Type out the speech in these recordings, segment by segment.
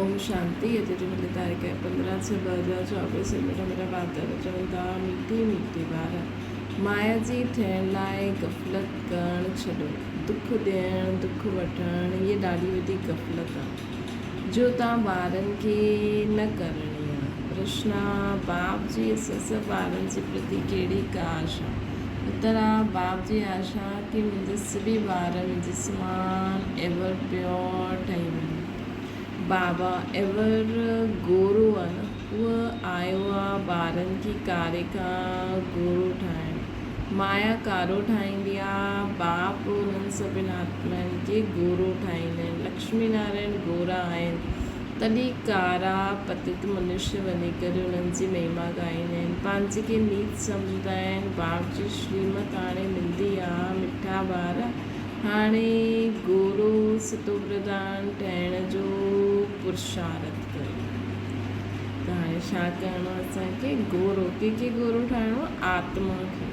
اوم شانتي اڄ جي ملي تاريخ آهي 15 ڇهه 2024 سر مٺا مٺا ٻاتر چون ٿا مٺي مٺي ٻار مايا جي ٺهڻ لاء غفلت ڪرڻ ڇڏو دک ڏيڻ دک وٺڻ هيء ڏاڍي وڏي غفلت آ جو تان ٻارن کي نه ڪرڻي آ پرشن آ باپ جي اسان سڀ ٻارن جي پرتي ڪهڙي هڪ آش آ اتر آ باپ جي آش آ ڪي منهنجا سڀئي ٻار منهنجي سمان ايور پيور ٺهي وڃن. بابا ايور گورو آ نه اهو آيو آ ٻارن کي ڪاري کان گورو ٺاهڻ مايا ڪارو ٺاهيندي آ باپ انهن سڀن آتمائن کي گورو ٺاهيندا آهن لڪشمي نارائڻ گورا آهن تڏهن ڪارا پتت منشي وڃي ڪري انهن جي مهما ڳائيندا آهن پنهنجي کي نيچ سمجهندا آهن باپ جي شريمت هاڻي ملندي آ مٺا ٻار هاڻي گورو ستوپرڌان ٺهڻ جو پرشارٿ ڪريو. ته هاڻي ڇا ڪرڻو آهي اسان کي؟ گورو، ڪنهن کي گورو ٺاهڻو آهي؟ آتما کي.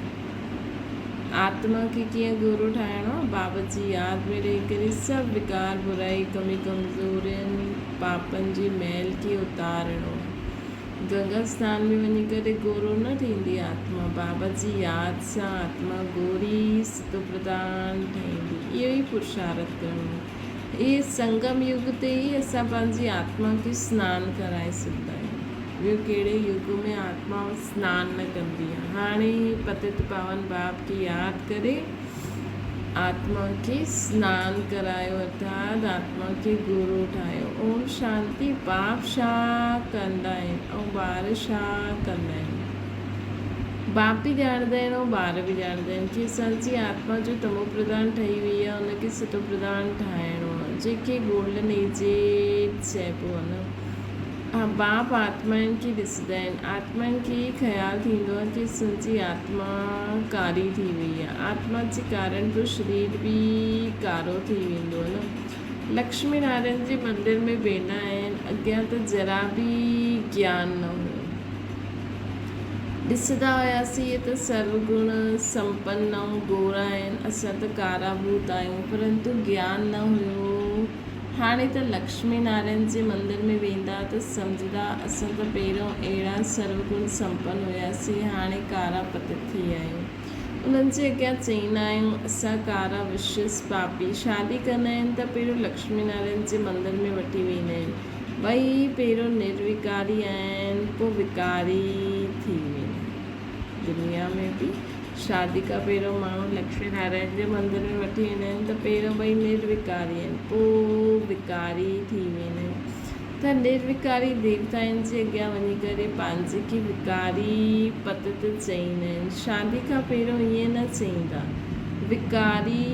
آتما کي ڪيئن گورو ٺاهڻو آهي؟ بابا جي ياد ۾ رهي ڪري سڀ وڪار، برائي، ڪمي ڪمزورين، پاپن جي ميل کي اتارڻو آهي. گنگا سنان ۾ وڃي ڪري گورو نه ٿيندي آتما، بابا جي ياد سان آتما گوري ستوپرڌان ٺهيندي. اهو ئي پرشارٿ ڪرڻو آهي. اهي سنگم يگ تي ئي اسان پنهنجي آتما کي سنان ڪرائي سگهندا آهيون. ٻيو ڪهڙي يگ ۾ آتما سنان نه ڪندي آهي. هاڻي هي پتت پاون باپ کي ياد ڪري آتما کي سنان ڪرايو ارٿات آتما کي گرو ٺاهيو. اوم شانتي باپ ڇا ڪندا آهن ۽ ٻار ڇا ڪندا آهن. باپ به ڄاڻندا آهن ۽ ٻار به ڄاڻندا آهن ڪي اسان جي آتما جو تمو پرڌان ٺهي وئي آهي ان کي ستو پرڌان ٺاهڻو آهي جنهن کي گولڊن ايجيڊ چئبو آهي نه. باپ آتمائن کي ڏسندا آهن. آتمائن کي هي خيال ٿيندو آهي ڪي اسان جي آتما ڪاري ٿي وئي آهي. آتما جي ڪارڻ پوء شرير به ڪارو ٿي ويندو آهي نه. لڪشمي نارائڻ جي مندر ۾ ويندا آهن، اڳيان ته ذرا به گيان نه هيو. ڏسندا هياسين اهي ته سرو گڻ سمپن ۽ گورا آهن، اسان ته ڪارا ڀوت آهيون، پرنتو گيان نه هيو. هاڻي ته لڪشمي نارائڻ جي مندر ۾ ويندا ته سمجهندا اسان ته پهريون اهڙا سرو گڻ سمپن هياسين هاڻي ڪارا پتت ٿي ويا آهيون. انهن جي اڳيان چئيندا آهيون اسان ڪارا وشس پاپي. شادي ڪندا آهن ته پهريون لڪشمي نارائڻ جي مندر ۾ وٺي ويندا آهن. ٻئي پهريون نروڪاري آهن پوء وڪاري ٿي ويندا آهن. دنيا ۾ به شادي کان پهريون ماڻهو لڪشمي نارائڻ جي مندر ۾ وٺي ويندا آهن ته پهريون ٻئي نروڪاري آهن پوء وڪاري ٿي ويندا آهن ته نروڪاري ديوتائن جي اڳيان وڃي ڪري پنهنجي کي وڪاري پتت چئيندا آهن شادي کان پهريون ائين نه چئيندا وڪاري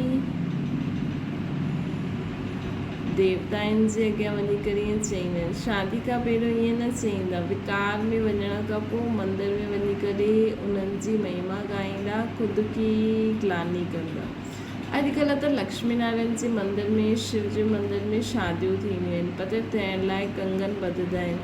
ديوتائن جي اڳيان وڃي ڪري ائين چئيندا آهن. شادي کان پهريون ائين نه چئيندا. وڪار ۾ وڃڻ کان پوء مندر ۾ وڃي ڪري انهن جي مهما ڳائيندا، خود کي گلاني ڪندا. اڄڪلهه ته لڪشمي نارائڻ جي مندر ۾، شو جي مندر ۾ شاديون ٿينديون آهن. پتر ٿيڻ لاء ڪنگن ٻڌندا آهن.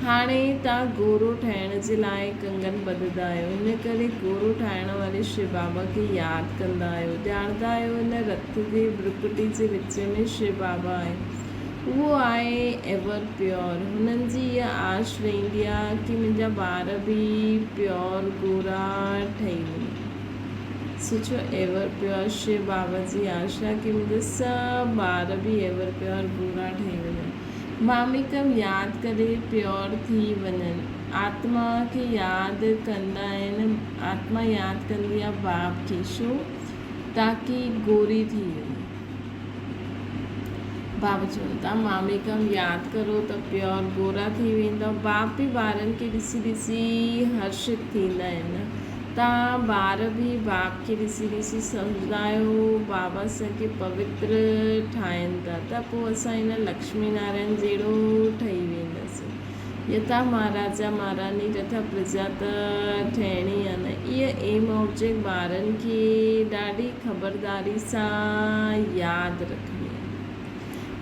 هاڻي توهان گورو ٺاهڻ جي لاء ڪنگن ٻڌندا آهيو، ان ڪري گورو ٺاهڻ واري شو بابا کي ياد ڪندا آهيو. ڄاڻندا آهيو ان رٿ جي برڪٽي جي وچ ۾ شو بابا آهي. اهو آهي ايور پيور. هنن جي اها آش رهندي آهي ڪي منهنجا ٻار به پيور گورا ٺهي وڃن. سوچيو ايور پيور شو بابا جي آش آهي ڪي منهنجا سڀ ٻار به ايور پيور گورا ٺهي وڃن. ماميڪم ياد ڪري پيور ٿي وڃن. آتما کي ياد ڪندا آهن. آتما ياد ڪندي آهي باپ کي. ڇو؟ تاڪي گوري ٿي وڃي. باپ چون ٿا ماميڪم ياد ڪرو ته پيور گورا ٿي ويندؤ. باپ به ٻارن کي ڏسي ڏسي هرشت ٿيندا آهن. تان ٻار به باپ کي ڏسي ڏسي سمجهندا آهيو بابا اسان کي پوتر ٺاهين ٿا ته پوء اسان هن لڪشمي نارائڻ جهڙو ٺهي وينداسين. يٿا مهاراجا مهاراني تٿا پرجا ته ٺهڻي آ نه. اهي ايم آبجيڪٽ ٻارن کي ڏاڍي خبرداري سان ياد رکڻي آ.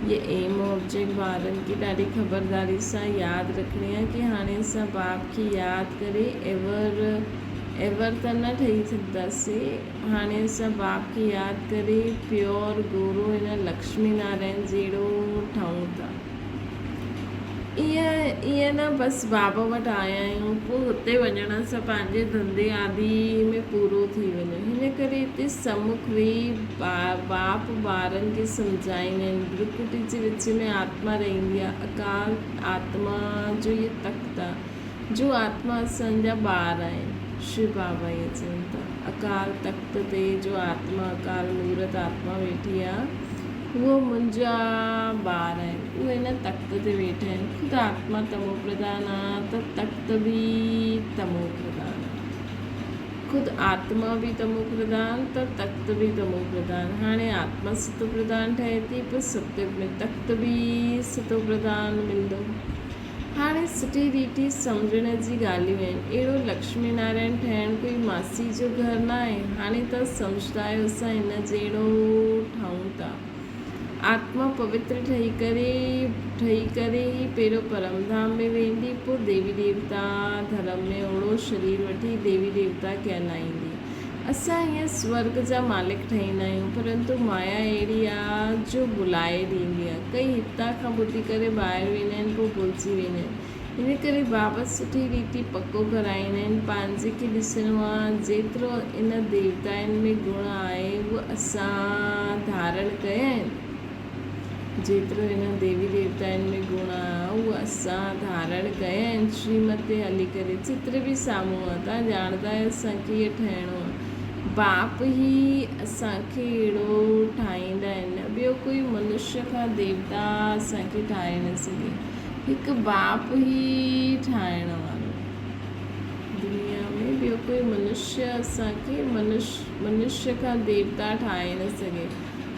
اهي ايم آبجيڪٽ ٻارن کي ڏاڍي خبرداري سان ياد رکڻي آ ڪي هاڻي اسان باپ کي ياد ڪري ايور ايور ته نه ٺهي سگهنداسين هاڻي اسان باپ کي ياد ڪري پيور گورو هن لڪشمي نارائڻ جهڙو ٺهون ٿا. ايئن ايئن نه بس بابا وٽ آيا آهيون پوء هتي وڃڻ سان پنهنجي ڌنڌي آدي ۾ پورو ٿي وڃو. هن ڪري هتي سمک ويهي باپ ٻارن کي سمجهائيندا آهن. ڀرڪٽي جي وچ ۾ آتما رهندي آهي. اڪال آتما جو هيء تخت آهي. جو آتما اسان جا ٻار آهن. شو بابا ائين چون ٿا. اڪال تخت تي جو آتما اڪال مورت آتما ويٺي آهي. هو منهنجا ٻار آهن. اهي هن تخت تي ويٺا آهن. خود آتما تمو پرڌان آ ته تخت به تمو پرڌان آ. خود آتما به تمو پرڌان ته تخت به تمو پرڌان. هاڻي آتما ستو پرڌان ٺهي ٿي پوء ستيگ ۾ تخت به ستو پرڌان ملندو. هاڻي سٺي ريتي سمجهڻ جي ڳالهيون آهن. اهڙو لڪشمي نارائڻ ٺهڻ ڪوئي ماسي جو گهر ناهي. هاڻي توهان سمجهندا آهيو اسان هن جهڙو ٺهون ٿا. آتما پوتر ٺهي ڪري ٺهي ڪري ئي پهريون پرم ڌام ۾ ويندي پوء ديوي ديوتا ڌرم ۾ اوڙو شرير وٺي ديوي ديوتا ڪهلائيندي. اسان هيئن سورڳ جا مالڪ ٺهيندا آهيون، پرنتو مايا اهڙي آ جو ڀلائي ڏيندي آ. ڪئي هتان کان ٻڌي ڪري ٻاهر ويندا آهن پوء ڀلجي ويندا آهن. ان ڪري بابا سٺي ريتي پڪو ڪرائيندا آهن. پنهنجي کي ڏسڻو آ، جيترو ان ديوتائن ۾ گڻ آهي اهو اسان ڌارڻ ڪيا آهن. جيترو انهن ديوي ديوتائن ۾ گڻ آ، اهو اسان ڌارڻ ڪيا آهن. شريمت تي هلي ڪري چتر به سامهون آ. توهان ڄاڻندا آهيو اسان کي اهي ٺهڻو آ. باپ ئي اسان کي اهڙو ٺاهيندا آهن. ٻيو ڪوئي منشيه کان ديوتا اسان کي ٺاهي نه سگهي. هڪ باپ ئي ٺاهڻ وارو آ. دنيا ۾ ٻيو ڪوئي منشيه اسان کي منشيه کان ديوتا ٺاهي نه سگهي.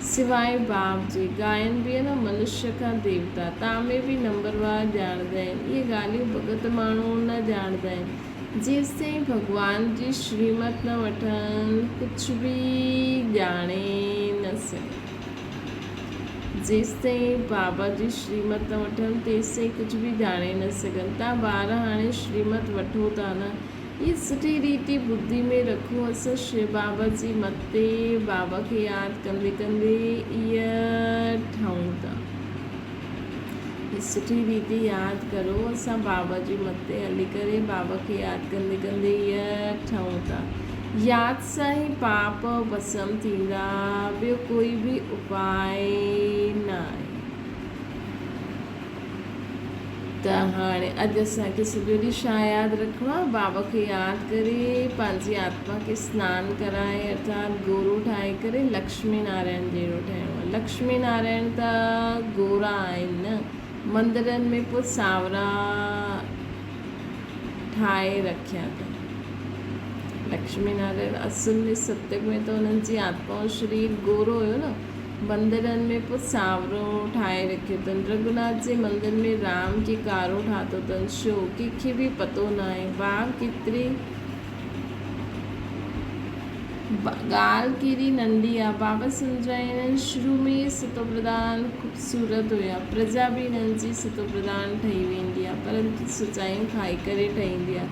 سواء باپ جي، گائن به نه منشيء کان ديوتا، تان ۾ به نمبروار ڄاڻندا آهن. اهي ڳالهيون ڀڳت ماڻهو نه ڄاڻندا آهن. جيستائين ڀڳوان جي شريمت نه وٺن، ڪجهه به ڄاڻي نه سگهن. جيستائين بابا جي شريمت نه وٺن، تيستائين ڪجهه به ڄاڻي نه سگهن. تان ٻار هاڻي شريمت وٺو ٿا نه؟ هي سٺي ريتي ٻڌي ۾ رکو اسان شو بابا جي مت تي بابا کي ياد ڪندي ڪندي ايء ٺهون ٿا. هي سٺي ريتي ياد ڪرو اسان بابا جي مت تي هلي ڪري بابا کي ياد ڪندي ڪندي ايء ٺهون ٿا. ياد سان ئي پاپ ڀسم ٿيندا ٻيو ڪوئي به اپاء نه آهي. ته هاڻي اڄ اسان کي سڄو ڏينهن ڇا ياد رکڻو آهي؟ بابا کي ياد ڪري پنهنجي آتما کي سنان ڪرائي ارٿات گورو ٺاهي ڪري لڪشمي نارائڻ جهڙو ٺهڻو آهي. لڪشمي نارائڻ ته گورا آهن نه، مندرن ۾ پوء سانورا ٺاهي رکيا اٿن. لڪشمي نارائڻ اصل ۾ ستيگ ۾ ته انهن جي آتما جو شرير گورو هيو نه. مندرن ۾ پوء سانورو ٺاهي رکيو اٿن. رگهوناٿ جي مندر ۾ رام کي ڪارو ٺاتو اٿن. ڇو؟ ڪنهن کي به پتو ناهي. ڀاء ڪيتري ڳالهه ڪيڏي ننڍي آ. بابا سمجهائينن شروع ۾ ئي ستوپرڌان خوبصورت هيا. پرجا به انهن جي ستوپرڌان ٺهي ويندي آ. پرنتو سزايون کائي ڪري ٺهيندي آ.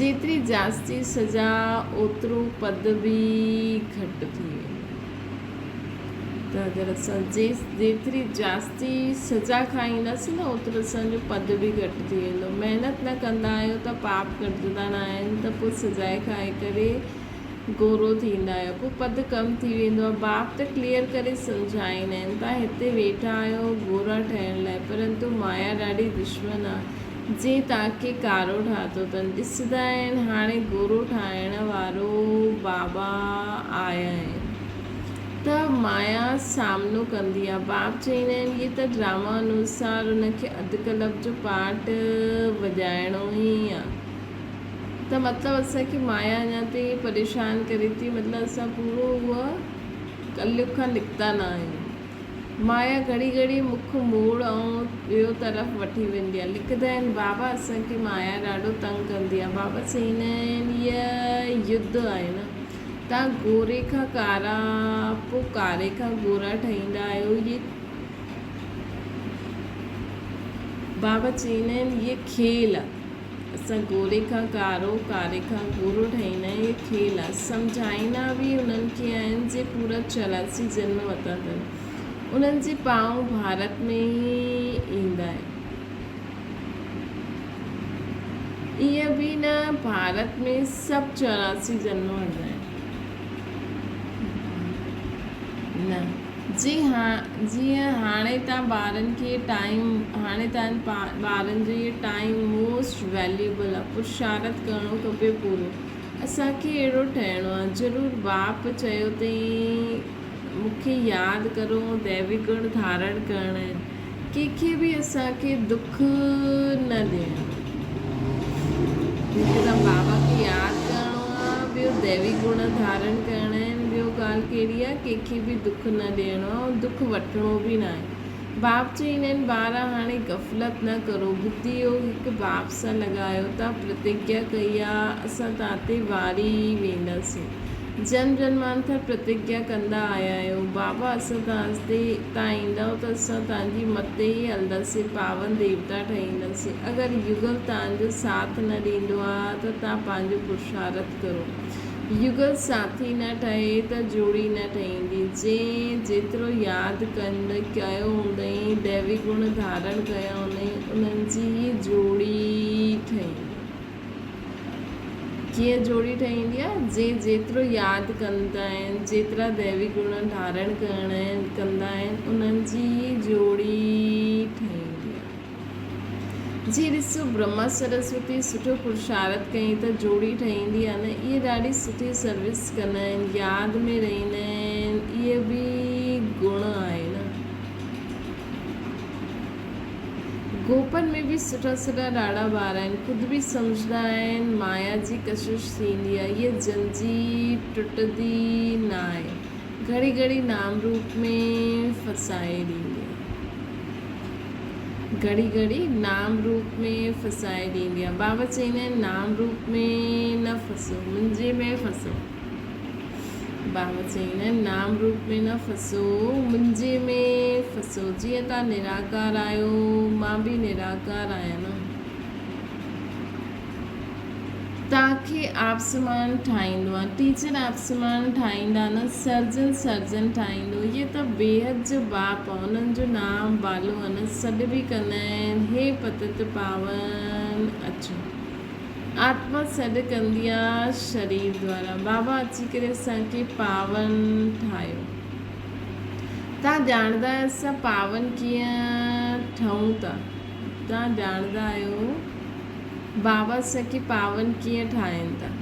جيتري جاستي سزا اوترو پد به گهٽ ٿي ويندو. ته اگر اسان جيتري جاستي سزا کائينداسين نه اوترو اسان جو پد به گهٽ ٿي ويندو. محنت نه ڪندا آهيو ته پاپ گهٽجندا نه آهن ته پوء سزائي کائي ڪري گورو ٿيندا آهيو پوء پد ڪم ٿي ويندو آهي. باپ ته ڪليئر ڪري سمجهائيندا آهن تان هتي ويٺا آهيو گورا ٺهڻ لاء پرنتو مايا ڏاڍي دشمن آهي جنهن تان کي ڪارو ٺاتو اٿن ڏسندا آهن هاڻي گورو ٺاهڻ وارو بابا آيا آهن. ته مايا سامنو ڪندي آ. باپ چئيندا آهن هي ته ڊراما انوسار ان کي اڌ ڪلپ جو پارٽ وڄائڻو ئي آ. ته مطلب اسان کي مايا اڃا تائين پريشان ڪري ٿي مطلب اسان پورو اها ڪليگ کان نڪتا نه آهيون. مايا گهڙي گهڙي مک موڙ ۽ ٻيو طرف وٺي ويندي آ. لکندا آهن بابا اسان کي مايا ڏاڍو تنگ ڪندي آ. بابا چئيندا آهن هيء يڌ آهي نه. تان گوري کان ڪارا پو ڪاري کان گورا ٺهيندا آهيو يي بابا چئيندا آهن يي کيل آ اسان گوري کان ڪارو ڪاري کان گورو ٺهيندا آهيون يي کيل آ سمجهائيندا به انهن کي آهن جي پورا 84 جنم ورتا اٿن انهن جي پانء ڀارت ۾ ئي ايندا آهن. ڀارت ۾ سڀ 84 جنم وٺندا آهن. نه جي ها جيئن هاڻي تان ٻارن کي ٽائيم هاڻي تان ٻارن جو هي ٽائيم موسٽ ويليوبل آ پرشارٿ ڪرڻو کپي پورو اسان کي اهڙو ٺهڻو آ ضرور باپ چيو تئين مون کي ياد ڪرو ديوي گڻ ڌارڻ ڪرڻا آهن ڪنهن کي به اسان کي دک نه ڏيڻو. هڪ ته بابا کي ياد ڪرڻو آ، ٻيو ديوي گڻ ڌارڻ ڪرڻا آهن، ٻيو ڳالهه ڪهڙي آ، ڪنهن کي به دک نه ڏيڻو آ ۽ دک وٺڻو به ناهي. باپ چئيندا آهن، ٻارا هاڻي غفلت نه ڪرو، ٻڌي يوگ هڪ باپ سان لڳايو، تان پرتگيا ڪئي آ، اسان تان تي واري ئي وينداسين. جنم جنمانتر پرتگيا ڪندا آيا آهيو. بابا اسان توهان تي تان ايندؤ ته اسان توهان جي مت تي ئي هلنداسين، پاون ديوتا ٺهينداسين. اگر يگل توهان جو ساٿ نه ڏيندو آ ته توهان پنهنجو پرشارٿ ڪرو. يگل ساٿي نه ٺهي ته جوڙي نه ٺهيندي. جنهن جيترو ياد ڪند ڪيو هوندئين، ديوي گڻ ڌارڻ ڪيا هوندئين، انهن جي ئي جوڙي ٺهيندي. ڪيئن جوڙي ٺهيندي آهي؟ جي جيترو ياد ڪندا آهن، جيترا ديوي گڻ ڌارڻ ڪرڻ ڪندا آهن، انهن جي ئي جوڙي ٺهيندي آهي. جي ڏسو برهما سرسوتي سٺو پرشارٿ ڪيائين ته جوڙي ٺهيندي آهي نه؟ اهي ڏاڍي سٺي سروس ڪندا آهن، ياد ۾ رهندا آهن، اهي به گڻ آهي نه؟ گوپن ۾ به سٺا سٺا ڏاڍا ٻار آهن، خود به سمجهندا آهن، مايا جي ڪشش ٿيندي آهي، هيء زنجير ٽٽندي ناهي، گهڙي گهڙي نام روپ ۾ ڦسائي ڏيندي آهي. گهڙي گهڙي نام روپ ۾ ڦسائي ڏيندي آهي. بابا چئيندا آهن نام روپ ۾ نه ڦسو، منهنجي ۾ ڦسو. بابا چئيندا آهن، نام روپ ۾ نه ڦسو، منهنجي ۾ ڦسو. جيئن توهان نراڪار آهيو، مان به نراڪار آهيان نه. توهان کي آپسمان ٺاهيندو آهيان. ٽيچر آپسمان ٺاهيندا نه، سرجن سرجن ٺاهيندو. هيء ته بيحد جو باپ آهي، انهن جو نام بالو آهي نه، سڏ به ڪندا آهن، هي پتت پاون اچو. آتما سڏ ڪندي آ شرير دوارا بابا اچي ڪري اسان کي پاون ٺاهيو. توهان ڄاڻندا آهيو اسان پاون ڪيئن ٺهون ٿا. توهان ڄاڻندا آهيو بابا اسان کي پاون ڪيئن ٺاهين ٿا.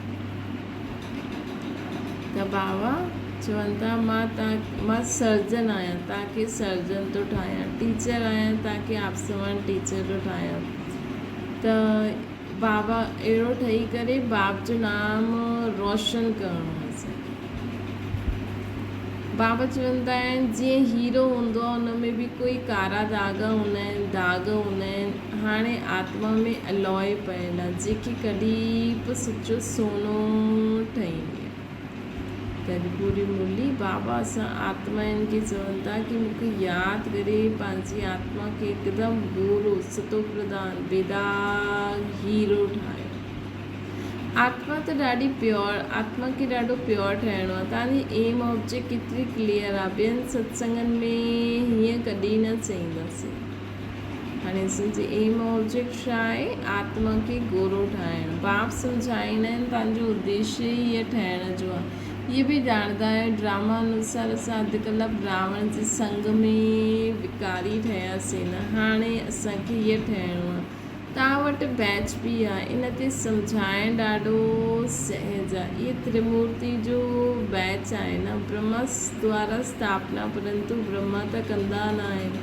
ته بابا چون ٿا مان توهان مان سرجن آهيان توهان کي سرجن ٿو ٺاهيان ٽيچر آهيان توهان کي آپ سمان ٽيچر ٿو ٺاهيان. ته بابا اهڙو ٺهي ڪري باپ جو نام روشن ڪرڻو آهي اسان کي. بابا چوندا آهن جيئن هيرو هوندو آهي ان ۾ به ڪوئي ڪارا داغ هوندا آهن داغ هوندا آهن هاڻي آتما ۾ الوء پيل آهي جيڪي ڪڍي پوء سچو سونو ٺهيندي آهي. تڏهن پوري مرلي بابا اسان آتمائن کي چون ٿا ڪي مون کي ياد ڪري پنهنجي آتما کي هڪدم گورو، ستوپرڌان، بيداغ هيرو ٺاهيو. آتما ته ڏاڍي پيور، آتما کي ڏاڍو پيور ٺاهڻو آهي. توهان جي ايم آبجيڪٽ ڪيتري ڪليئر آهي. ٻين ستسنگن ۾ هيئن ڪڏهن نه چئينداسين. هاڻي اسان جي ايم آبجيڪٽ ڇا آهي؟ آتما کي گورو ٺاهڻ. باپ سمجهائيندا آهن توهان جو اديشيه ئي هيء ٺهڻ جو آهي. هيء به ڄاڻندا آهيو ڊراما انوسار اسان اڌ ڪلپ راوڻ جي سنگ ۾ وڪاري ٺهياسين نه هاڻي اسان کي هيء ٺهڻو آهي. توهان وٽ بيچ به آهي ان تي سمجهائڻ ڏاڍو سهج آهي. هيء ترمورتي جو بيچ آهي نه برهما دوارا اسٿاپنا پرنتو برهما ته ڪندا نه آهن.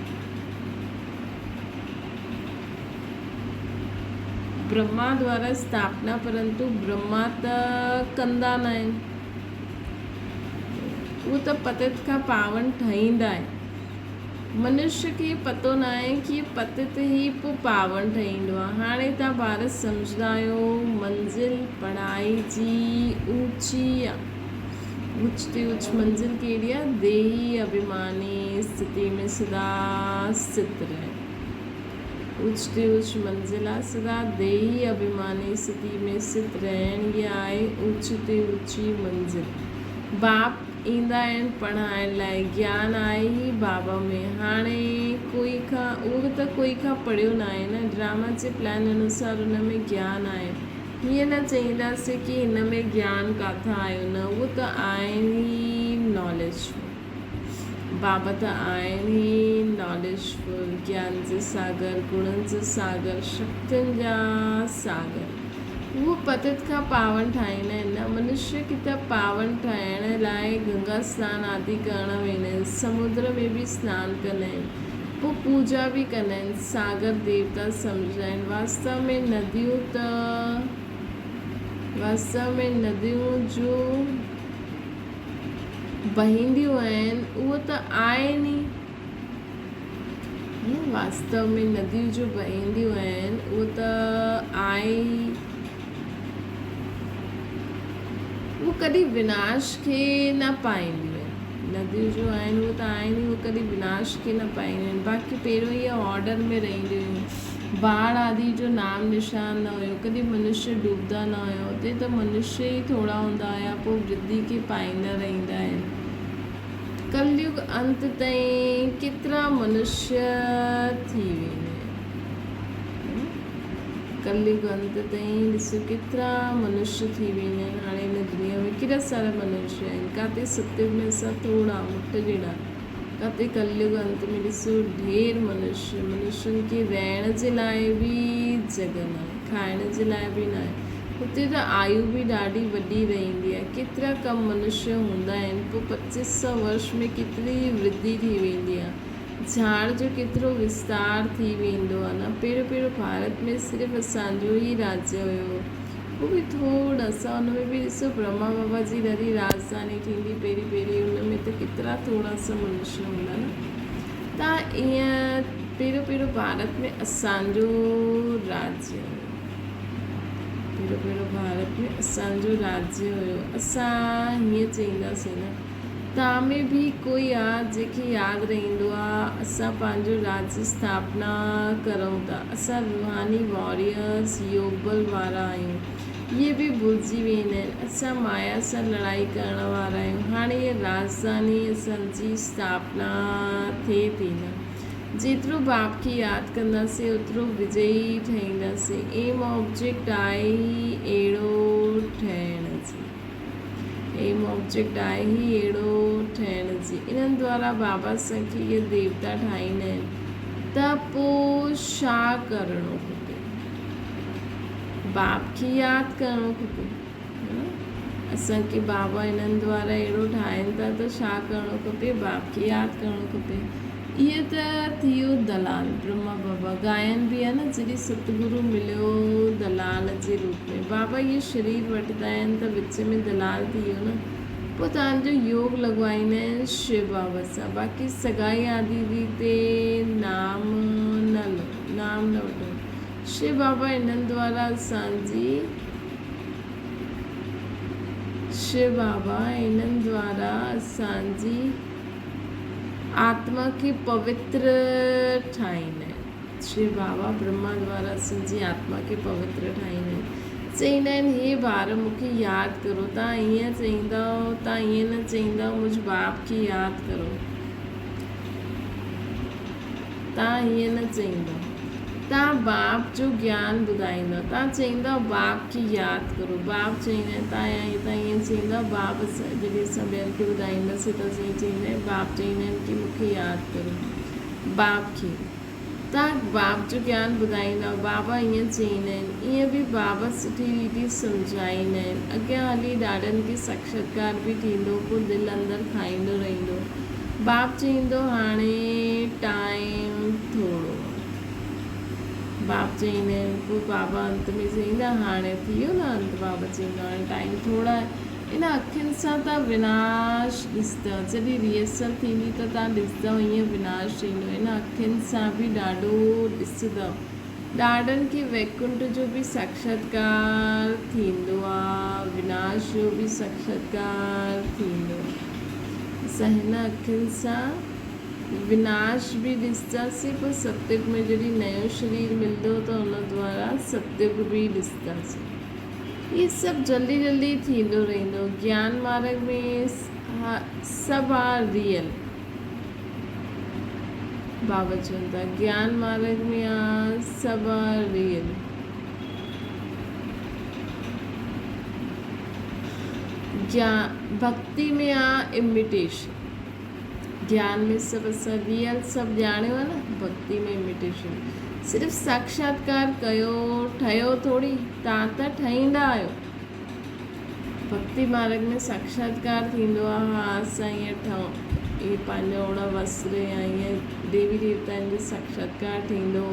برهما دوارا اسٿاپنا پرنتو برهما ته ڪندا ناهن. اهو ته پتت کان پاون ٺهيندا آهن. منشيه کي پتو ناهي ڪي پتت ئي پوء پاون ٺهيندو آهي. هاڻي توهان ٻار سمجهندا آهيو منزل پڙهائي جي اوچي آهي. اوچ تي اوچ منزل ڪهڙي آهي؟ ديهي اڀيماني استٿي ۾ سدا ستت رهڻ. اوچ تي اوچ منزل آهي سدا ديهي اڀيماني استٿي ۾ ست رهڻ هيء آهي اوچ تي اوچي منزل. باپ ايندا آهن پڙهائڻ لاء گيان آهي ئي بابا ۾ هاڻي ڪوئي کان اهو ته ڪوئي کان پڙهيو ناهي نه ڊراما جي پلان انوسار ان ۾ گيان آهي. هيئن نه چئينداسين ڪي هن ۾ گيان ڪاٿان آيو نه اهو ته آهن ئي ناليج فل. بابا ته آهن ئي ناليج فل، گيان جي ساگر، گڻن جي ساگر، شڪتين جا ساگر. اهو پتت کان پاون ٺاهيندا آهن نه. منشيء کي ته پاون ٺاهڻ لاء گنگا سنان آدي ڪرڻ ويندا آهن. سمنڊ ۾ به سنان ڪندا آهن. پوء پوڄا به ڪندا آهن. ساگر ديوتا سمجهندا آهن. واستو ۾ نديون ته واستو ۾ نديون جو بهنديون آهن اهو ته آهن ئي واستو ۾ نديون جو بهنديون آهن اهو ته آهي ئي اهو ڪڏهن وناش کي نه پائينديون آهن. نديون جو آهن اهو ته آهن ئي اهو ڪڏهن وناش کي نه پائينديون آهن. باقي پهريون اهي آرڊر ۾ رهنديون هيون. باڙهه آدي جو نام نشان نه هيو. ڪڏهن منشيه ڊوبدا نه هيا. اتي ته منشيه ئي ٿورا هوندا هيا پوء ورڌي کي پائيندا رهندا آهن. ڪليگ انت تائين ڪيترا منشيه ٿي ويندا آهن. ڪليگ انت تائين ڏسو ڪيترا منشيه ٿي ويندا آهن. هاڻي هن دنيا ۾ ڪيڏا سارا منشيه آهن. ڪاتي ستيگ ۾ اسان ٿورا مٺ جهڙا، ڪاتي ڪليگ انت ۾ ڏسو ڍير منشيه. منشين کي رهڻ جي لاء به جڳهه ناهي، کائڻ جي لاء به ناهي. هتي ته آيو به ڏاڍي وڏي رهندي آهي. ڪيترا ڪم منشيه هوندا آهن. پوء پچيس سئو ورش ۾ ڪيتري ورڌي ٿي ويندي آهي. جھاڙ جو ڪيترو وستار ٿي ويندو آ نه. پهريون پهريون ڀارت ۾ صرف اسان جو ئي راجيه هيو. اهو به ٿورڙا سا ان ۾ به ڏسو برهما بابا جي ڏاڍي راڄڌاني ٿيندي پهرين پهرين ان ۾ ته ڪيترا ٿورا سا منشي هوندا نه. ته ائين پهريون پهريون ڀارت ۾ اسان جو راجيه هيو. پهريون پهريون ڀارت ۾ اسان جو راجيه هيو. اسان هيئن چئينداسين نه. تان ۾ به ڪوئي آ جنهن کي ياد رهندو آ اسان پنهنجو راڄ اسٿاپنا ڪرون ٿا اسان روحاني واريئرس يوگبل وارا آهيون اهي به ڀلجي ويندا آهن اسان مايا سان لڙائي ڪرڻ وارا آهيون هاڻي هيء راڄڌاني اسان جي اسٿاپنا ٿئي ٿي نه جيترو باپ کي ياد ڪنداسين اوترو وجئي ٺهينداسين ايم آبجيڪٽ آهي ئي اهڙو ٺهڻ جي. ايم آبجيڪٽ آهي ئي اهڙو ٺهڻ جي. انهن دوارا بابا اسان کي اهي ديوتا ٺاهيندا آهن ته پوء ڇا ڪرڻو کپي؟ باپ کي ياد ڪرڻو کپي. اسان کي بابا انهن دوارا اهڙو ٺاهين ٿا ته ڇا ڪرڻو کپي؟ باپ کي ياد ڪرڻو کپي. اهو ته ٿيو دلال برهما بابا. ڳائن به ها نه جڏهن ستگرو مليو دلال جي روپ ۾. بابا اهي شرير وٺندا آهن ته وچ ۾ دلال ٿي ويو نه. پوء توهان جو يوگ لڳوائيندا آهن شو بابا سان. باقي سگائي آدي the تي نام نه لو نام نه وٺو. شو بابا انهن دوارا اسان جي شو بابا انهن دوارا اسان جي آتما کي پوتر ٺاهيندا آهن. شو بابا برهما دوارا اسان جي آتما کي پوتر ٺاهيندا آهن. چئيندا آهن، هي ٻار مون کي ياد ڪرو. توهان ائين چئيندؤ، توهان ائين نه چئيندؤ، مجھ باپ کي ياد ڪرو. توهان ائين نه چئيندؤ. توهان باپ جو گيان ٻڌائيندؤ. توهان چئيندؤ باپ کي ياد ڪرو. باپ چئيندا آهن توهان يا توهان ائين چئيندؤ باپ جڏهن اسان ٻين کي ٻڌائينداسين ته اسين ائين چئيندا آهيون باپ چئيندا آهن ڪي مون کي ياد ڪرو. باپ کي. توهان باپ جو گيان ٻڌائيندؤ. بابا ائين چئيندا آهن. ائين به بابا سٺي ريتي سمجهائيندا آهن. اڳيان هلي ڏاڏن کي ساکشاتڪار به ٿيندو پوء دل اندر کائيندو رهندو. باپ چئيندو هاڻي ٽائيم ٿورو آ. باپ چئيندا آهن پوء بابا انت ۾ چئيندا هاڻي ٿي ويو نه انت بابا چئيندو هاڻي ٽائيم ٿورو آهي. ان اکين سان تان وناش ڏسندؤ. جڏهن ريهرسل ٿيندي ته تان ڏسندؤ ائين وناش ٿيندو. ان اکين سان به ڏاڍو ڏسندؤ. ڏاڍن کي ويڪنٺ جو به ساکشاتڪار ٿيندو آ، وناش جو به ساکشاتڪار ٿيندو آ. اسان هن اکين سان وناش به ڏسنداسين پر ستيگ ۾ جڏهن نيو شرير ملندو ته ان دوارا ستيگ به ڏسنداسين. هي سڀ جلدي جلدي ٿيندو رهندو. گيان مارگ ۾ سڀ آ ريئل. بابا چون ٿا گيان مارگ ۾ آ سڀ آ ريئل. گيان ڀڳتي ۾ آ اميٽيشن. گيان ۾ سڀ اسان ريئل سڀ ڄاڻيو آ نه، ڀڳتي ۾ اميٽيشن. صرف ساکشاتڪار ڪيو ٺهيو ٿوري، تان ته ٺهيندا آهيو. ڀڳتي مارڳ ۾ ساکشاتڪار ٿيندو آ، ها اسان ائين ٺهون، اهي پنهنجا اوڙا وستر يا ائين ديوي ديوتائن جو ساکشاتڪار ٿيندو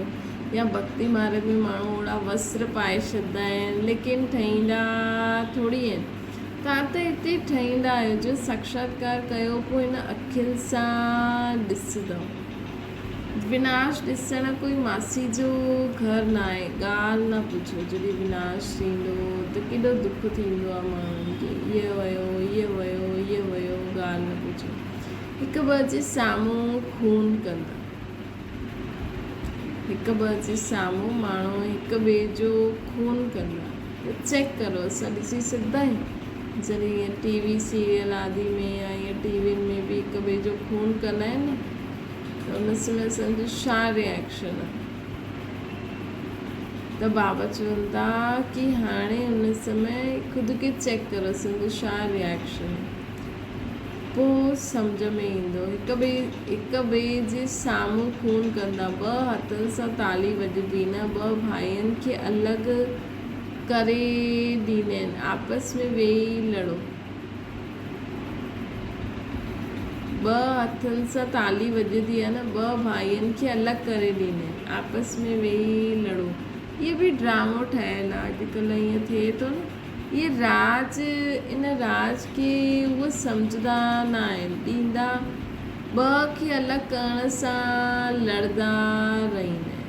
يا ڀڳتي مارڳ ۾ ماڻهو اوڙا وستر پائي ڇڏندا آهن، ليڪن ٺهيندا ٿوري آهن. توهان ته هتي ٺهيندا آهيو جو ساکشاتڪار ڪيو پوء هن اکين سان ڏسندؤ. وناش ڏسڻ ڪوئي ماسي جو گهر ناهي، ڳالهه نه پڇو جڏهن وناش ٿيندو ته ڪيڏو دک ٿيندو آهي ماڻهن کي، هيء ويو، هيء ويو، هيء ويو، ڳالهه نه پڇو. هڪ ٻه جي سامهون خون ڪندا. هڪ ٻه جي سامهون ماڻهو هڪ ٻئي جو خون ڪندا ته چيڪ ڪرو اسان ڏسي سگهندا آهيون جڏهن ائين ٽي وي سيريل آدي ۾ يا ائين ٽي وين ۾ به هڪ ٻئي جو خون ڪندا آهن نه ته ان سمي اسان جو ڇا ريئڪشن آهي ته بابا چون ٿا ڪي هاڻي ان سمي خود کي چيڪ ڪرو اسان جو ڇا ريئڪشن آهي. پوء سمجهه ۾ ايندو. هڪ ٻئي جي سامهون خون ڪندا. ٻه هٿن سان تالي وڄندي نه. ٻه ڀائين کي الڳ ڪري ڏيندين. آپس ۾ ويهي لڙو. ٻه هٿن سان تالي وڄندي آ نه. ٻه ڀائين کي الڳ ڪري ڏيندين. آپس ۾ ويهي لڙو. هيء به ڊرامو ٺهيل آ. اڄڪلهه ائين ٿئي ٿو نه. اهي راز ان راز کي هو سمجهندا نه آهن. ڏيندا ٻه کي الڳ ڪرڻ سان لڙندا رهندا آهن.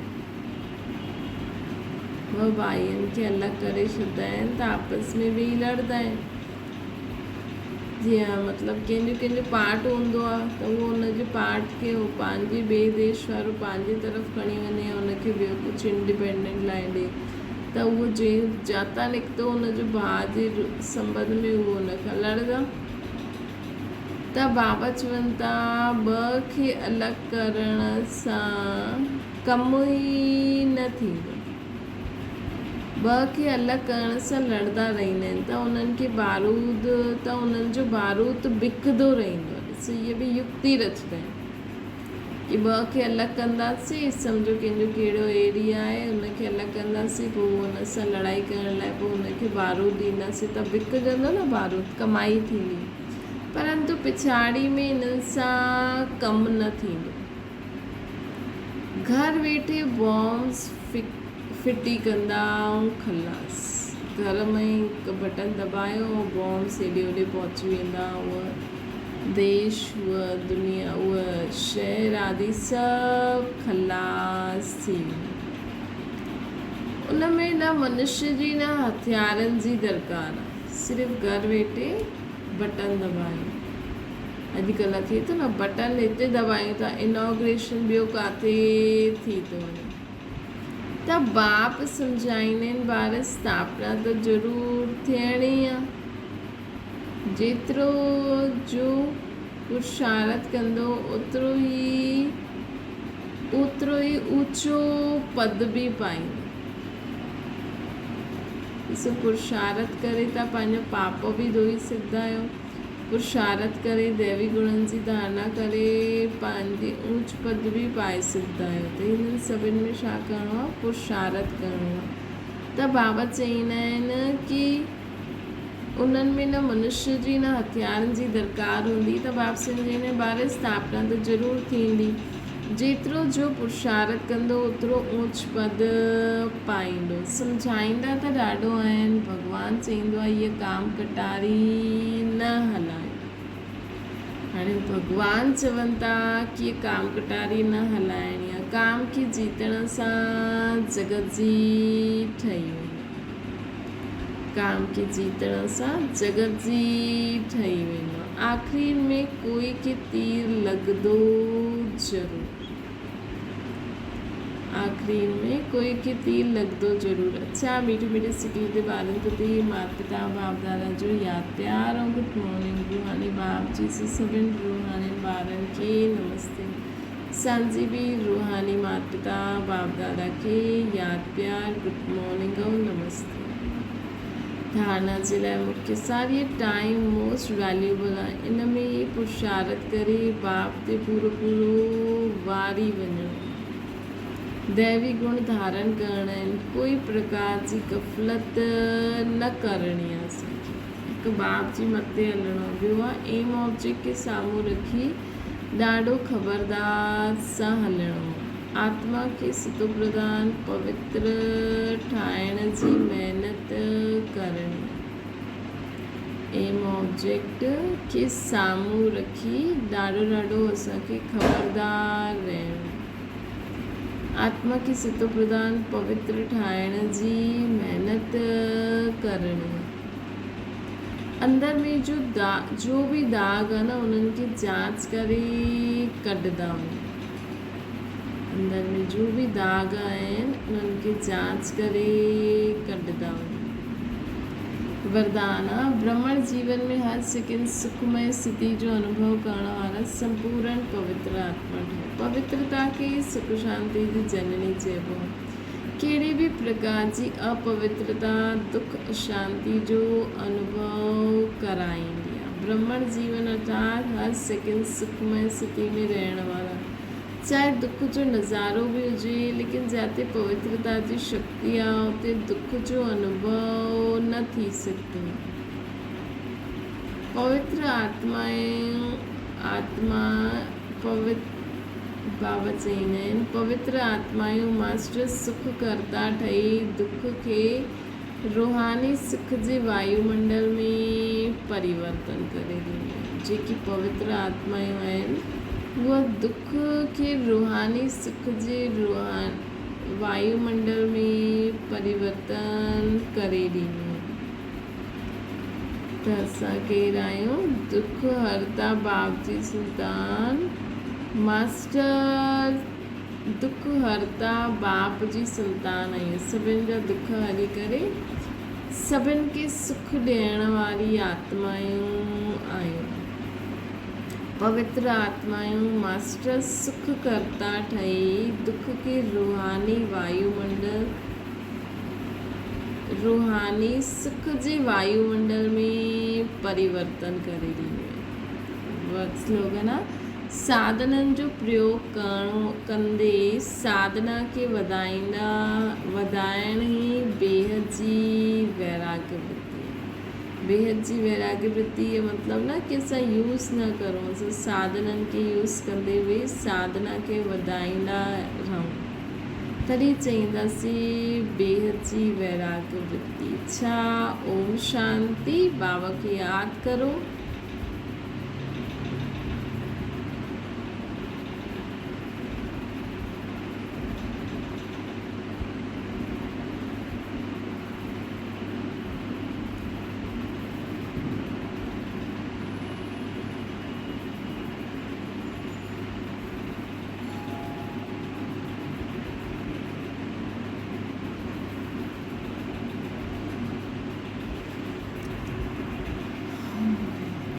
ٻه ڀائين کي الڳ ڪري ڇڏندا آهن ته آپس ۾ ويهي لڙندا آهن. جيئن مطلب ڪنهن جو ڪنهن جو پارٽ هوندو آهي ته اهو ان جي پارٽ کي هو پنهنجي ٻئي ديش وارو پنهنجي طرف کڻي وڃي يا ان کي ٻيو ڪجهه انڊيپينڊنٽ لاء ڏي. ته اهو جنهن جاتان نڪتو ان جو ڀاء جي سنٻنڌ ۾ اهو ان کان لڙندا. ته بابا چون ٿا ٻه کي الڳ ڪرڻ سان ڪم ئي نه ٿيندو. ٻه کي الڳ ڪرڻ سان لڙندا رهندا آهن ته انهن کي بارود ته انهن جو بارود بکندو رهندو آهي. ڏسو هيء به يڪتي رچندا آهن. ڪي ٻه کي الڳ ڪنداسين، سمجهو ڪنهن جو ڪهڙو ايريا آهي، ان کي الڳ ڪنداسين، پوء ان سان لڙائي ڪرڻ لاء پوء ان کي بارود ڏينداسين ته وڪجندو نه بارود، ڪمائي ٿيندي. پرنتو پڇاڙي ۾ انهن سان ڪم نه ٿيندو. گهر ويٺي بامز ڦٽي ڪندا ۽ خلاص. گهر ۾ ئي هڪ بٽن دٻايو ۽ بامز هيڏي هوڏي پهچي ويندا. اهو ديش، هوء دنيا، اهو شهر آدي سڀ خلاص ٿي ويندو. ان ۾ نه منشي جي نه هٿيارن جي درڪار آ. صرف گهر ويٺي بٽن دٻايو. اڄڪلهه ٿئي ٿو نه بٽن هتي دٻايون ٿا انوگريشن ٻيو ڪاٿي ٿي ٿو وڃي. ته باپ سمجهائيندا آهن ٻار اسٿاپنا ته ضرور ٿيڻي آ. جيترو جو پرشارٿ ڪندو اوترو ئي اوترو ئي اوچو پد به پائيندو. ڏسو پرشارٿ ڪري تان پنهنجا پاپ به ڌوئي سگهندا آهيو. پرشارٿ ڪري ديوي گڻن جي ڌارنا ڪري پنهنجي اوچ پد به پائي سگهندا آهيو ته هنن سڀن ۾ ڇا ڪرڻو آهي پرشارٿ ڪرڻو آهي ته بابا چئيندا آهن ڪي انهن ۾ نه منشي جي نه هٿيارن جي درڪار هوندي ته بابسين جي ان باري اسٿاپنا ته ضرور ٿيندي. جيترو جو پرشارٿ ڪندو اوترو اوچ پد پائيندو. سمجهائيندا ته ڏاڍو آهن. ڀڳوان چئيندو آهي هيء ڪام ڪٽاري نه هلايو. هاڻي ڀڳوان چون ٿا ڪي هيء ڪام ڪٽاري نه هلائڻي آهي. ڪام کي جيتڻ سان جڳت جي ٺهي ويندي. ڪام کي جيتڻ سان جڳت جي ٺهي ويندو. آخرين ۾ ڪوئي کي تير لڳندو ضرور. آخرين ۾ ڪوئي کي تير لڳندو ضرور. اڇا ميٺي ميٺي سڪلي تي ٻارن تي مات پتا باپ دادا جو ياد پيار ۽ گڊ مارننگ روحاني باپ جي سڀن روحانين ٻارن کي نمستي. اسان جي به روحاني مات پتا باپ دادا کي ياد پيار گڊ مارننگ ۽ نمستي. ڌارڻا جي لاء مکيه ساري ٽائيم موسٽ ويليوبل آهي ان ۾ ئي پرشارٿ ڪري باپ تي پورو پورو واري وڃڻو ديوي گڻ ڌارڻ ڪرڻا آهن ڪوئي پرڪار جي غفلت نه ڪرڻي آهي اسان کي هڪ باپ جي مت تي هلڻو آهي ٻيو آهي ايم آبجيڪٽ کي سامهون رکي ڏاڍو خبردار سان هلڻو آهي آتما کي ستوپرڌان پوتر ٺاهڻ جي محنت ڪرڻي. ايم آبجيڪٽ کي سامهون رکي ڏاڍو ڏاڍو اسان کي خبردار رهڻو. آتما کي ستوپرڌان پوتر ٺاهڻ جي محنت ڪرڻي. اندر ۾ جو جو به داغ آهي نه انهن کي جانچ ڪري ڪڍندا وڃو. اندر ۾ جو به داغ آهن انهن کي جانچ ڪري ڪڍندا وڃو. وردان، برهمڻ جيون ۾ هر سيڪنڊ سکمئي اسٿتي جو انوڀو ڪرڻ وارا سمپورڻ پوتر آتما ٺهو. پوترتا کي ئي سک شانتي جي جنني چئبو آهي. ڪهڙي به پرڪار جي اپوترتا دک اشانتي جو انوڀو ڪرائيندي آهي. برهمڻ جيون ارٿات هر سيڪنڊ سکمئي اسٿتي ۾ رهڻ وارا چاهي دک جو نظارو به هجي ليڪن جاتي پوترتا جي شڪتي آهي اتي دک جو انوڀو نه ٿي سگهندو آهي. پوتر آتمائون آتما پوت بابا چئيندا آهن پوتر آتمائون ماسٽر سک ڪرتا ٺهي دک کي روحاني سک جي وايومنڊل ۾ پريورتن ڪري ڏينديون آهن. جيڪي پوتر آتمائون آهن، اهي دک کي روحاني سک جي وايومنڊل ۾ پريورتن ڪري ڏينديون آهن. ته اسان ڪير آهيون؟ دک هرتا باپ جي سنتان ماسٽر. دک هرتا باپ جي سنتان آهيون. سڀن جا دک هري ڪري سڀن کي سک ڏيڻ واري آتمائون آهيون. پوتر آتمائون ماسٽر سک ڪرتا ٺهي دک کي روحاني وايومنڊل روحاني سک جي وايومنڊل ۾ پريورتن ڪري ڏينديون آهن. سلوگن آ. ساڌنن جو پريوگ ڪرڻو ڪندي ساڌنا کي وڌائيندا وڌائڻ ئي بيحد جي ويراڳ ورتي آهي. بيحد جي ويراڳ ورتي جو مطلب نه ڪي اسان يوز نه ڪرون اسان ساڌنن کي يوز ڪندي به ساڌنا کي وڌائيندا رهون تڏهن چئينداسين بيحد جي ويراڳ ورتي. اڇا اوم شانتي بابا کي ياد ڪرو.